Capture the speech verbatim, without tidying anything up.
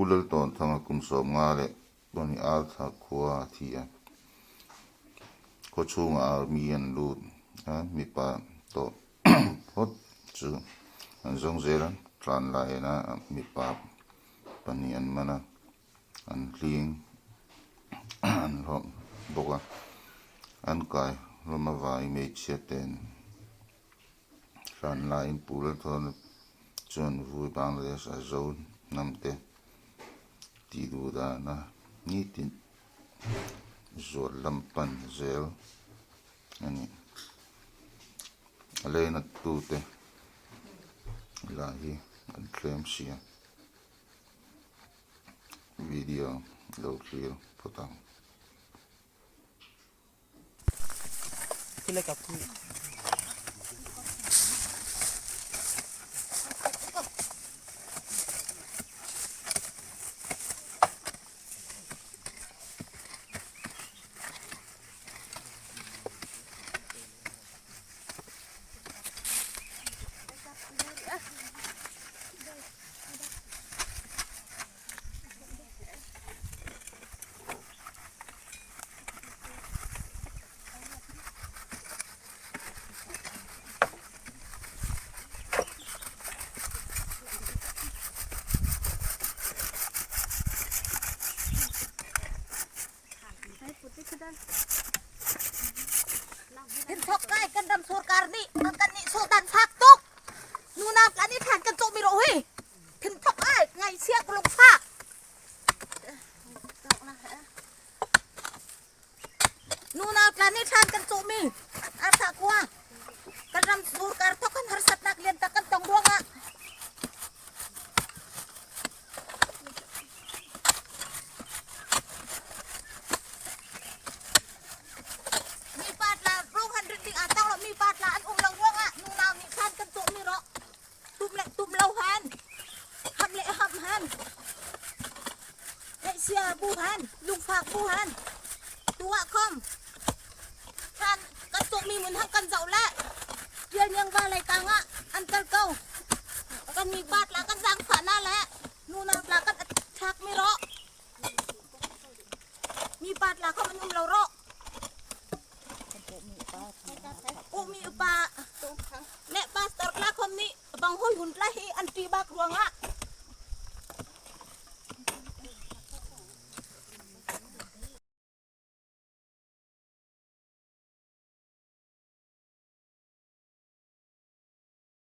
Pu Laltawnthanga kum sâwmnga leh pahnih Arthak khua a thi a. Khua chhûngah army an lût a, mipa tawh phawt chu an zawng zêl a, tlân lai hen a mipa pahnih an man a, an hlîng an hlawm bawk a, an kâi hlawm a vai meichhiate'n Hlan lai in Pu Lalthawn chuan vui Bangladesh a zo hnam te tih duh dan a ni tin zual lam pan zel a ni. A lei natute lai hi an thlem si a, video lo thlir phawt ang. Kan thawk kai, kan ram sorkar nih, kan nih sawh dan fak tuk. Nunau tla nih thlan kan chawh mi rawh hi. Kan thawk kai, ngaihsiak lawng fak. Nunau tla nih thlan kan chawh mi. Arthak khua. Kan ram sorkar thawk kan harsatnâk lian tak kan tawng ruangah. Mipa tla rohan rit ding a tawng lo, mipa tla an um lo ruangah nunau nih thlan kan chawh mi rawh. Tum leh tum lo hen. Ham leh ham hen. Ngaihsia bu hen. Lungfak bu hen. Tuah khawm. Thlan kan chawh mi mun hang kan zauh leh. Tial niang va lai tangah an kal ko. Kan mipa tla kan zangfahna leh nunau tla kan thlak mi rawh. Mipa tla khawm an um lo rawh. Pu mi upa leh pastor tla khawm nih bang hâwi hun tla hi an ṭih bâk ruangah